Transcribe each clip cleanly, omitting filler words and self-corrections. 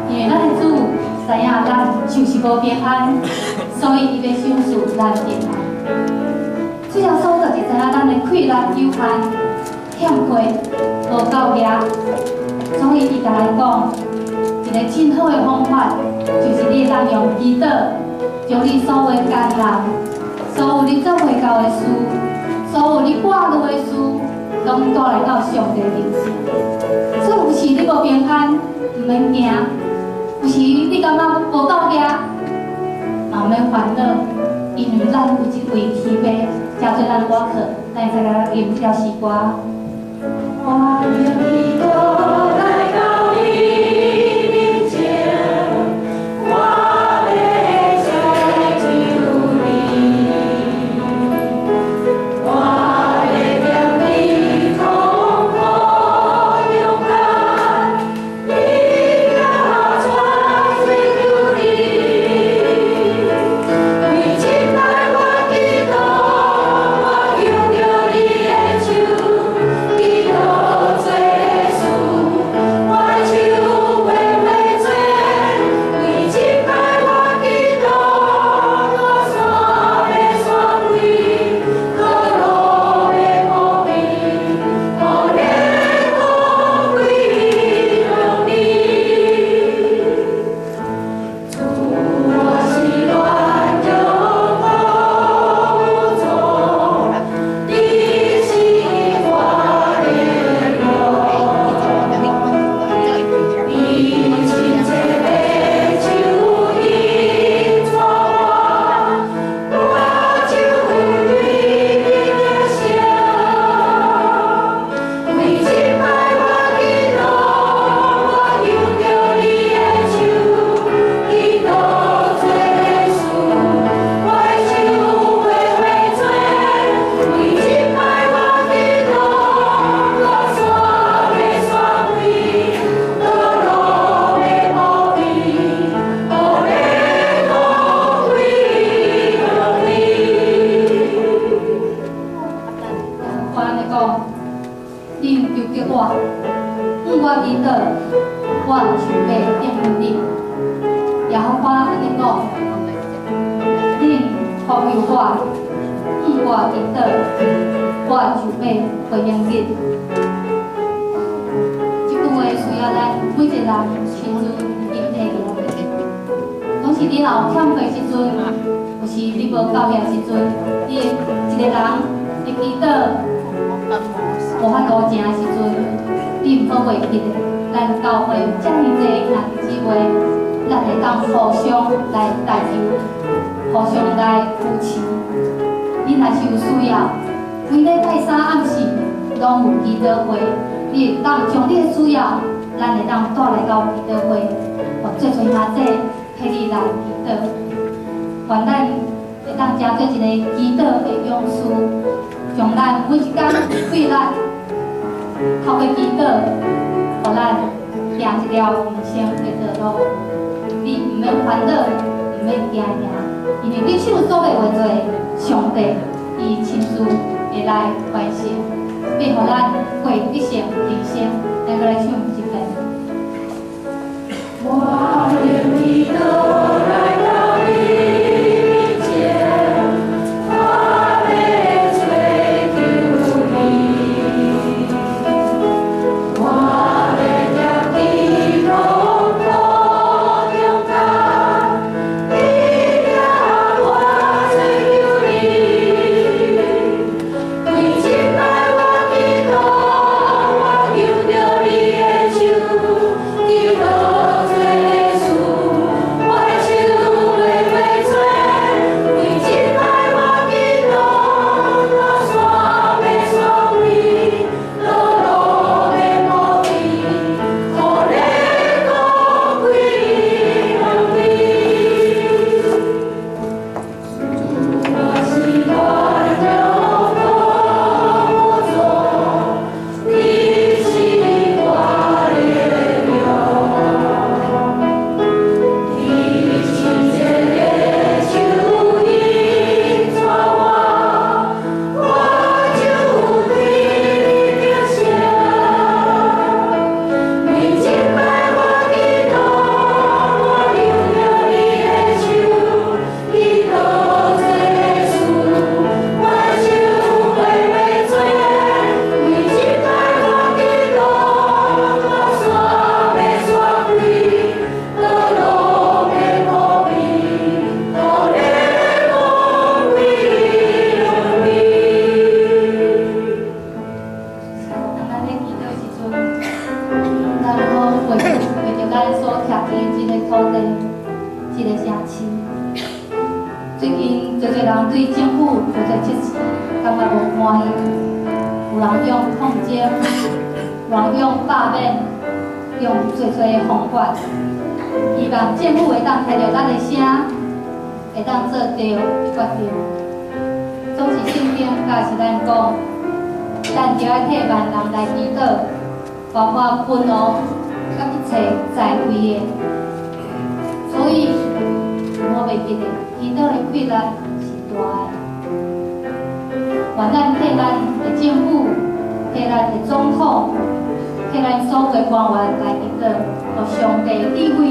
因為咱的主知影咱就是無平安，所以伊欲賞賜咱平安。主耶穌就是知影咱的氣力有限、欠缺、無夠力，所以伊共咱講一个真好的方法，就是你會當用祈禱，將你所有的艱難、所有你做袂到的事、所有你掛慮的事，攏帶來到上帝面前。所以有時你無平安，毋免驚；有時你感覺無夠力，嘛毋免煩惱，因為咱有一位天父，叫做咱倚靠，咱會使來吟這條詩歌。我用祈禱來到你面前，我欲追求你，我欲踮佇痛苦中間，你行出追求你。為這擺我祈禱，我求著你的手，基督做主，我的手袂袂做。為這擺我祈禱，大山欲散開，道路欲鋪平，予你高貴榮你。主，我是軟弱無助，你是我力量。你親切的手引帶我，我就對你得勝。為這擺我祈禱，我求著你的手，基督做主，我的手袂袂做。為這擺我祈禱，大山欲散開，道路欲鋪平，予你高貴榮你。我按呢講，恁求叫我，向我祈禱，我就欲應允恁。耶和華按呢講，恁呼求我，向我祈禱，我就欲回應恁。這句話需要咱每一個人親自應提起來。總是你若有欠缺的時陣，有時你無夠力的時陣，你一個人伫祈禱無法度行的時陣，你毋好袂記得，咱教會有遮爾濟兄弟姊妹，咱會當互相來代求，互相來扶持。你若是有需要，規禮拜三暗時攏有祈禱會，你會當將你的需要，咱會當帶來到祈禱會，予做做兄弟替你來祈禱。願咱會當成做一个祈禱的勇士，將咱每一工氣力透過祈禱，予咱行一條人生的道路。你毋免煩惱，毋免驚驚，因為你手所欲會做，上帝伊親自會來完成，欲予咱過得勝人生。咱閣來唱一遍。我用祈禱來到你面前，我欲追求你，我欲踮佇痛苦中間，你領我追求你。為這擺我祈禱，我求著你的手，基督做主，我的甲無歡喜。有人用抗爭，有人用罷免，用濟濟的方法，希望政府會當聽著咱的聲，會當做對的決定。總是聖經教示咱講，咱著愛替萬人來祈禱，包括君王佮一切在位的。所以，我袂記得祈禱的氣力是大的。願咱替咱的政府、替咱的總統、替咱所有的官員來祈禱，予上帝智慧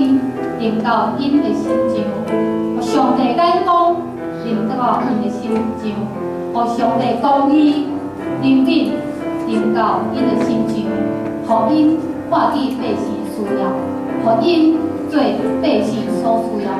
臨到𪜶的心上，予上帝眼光臨到𪜶的心上，予上帝公義憐憫臨到𪜶的心上，予𪜶看見百姓需要，予𪜶做百姓所需要。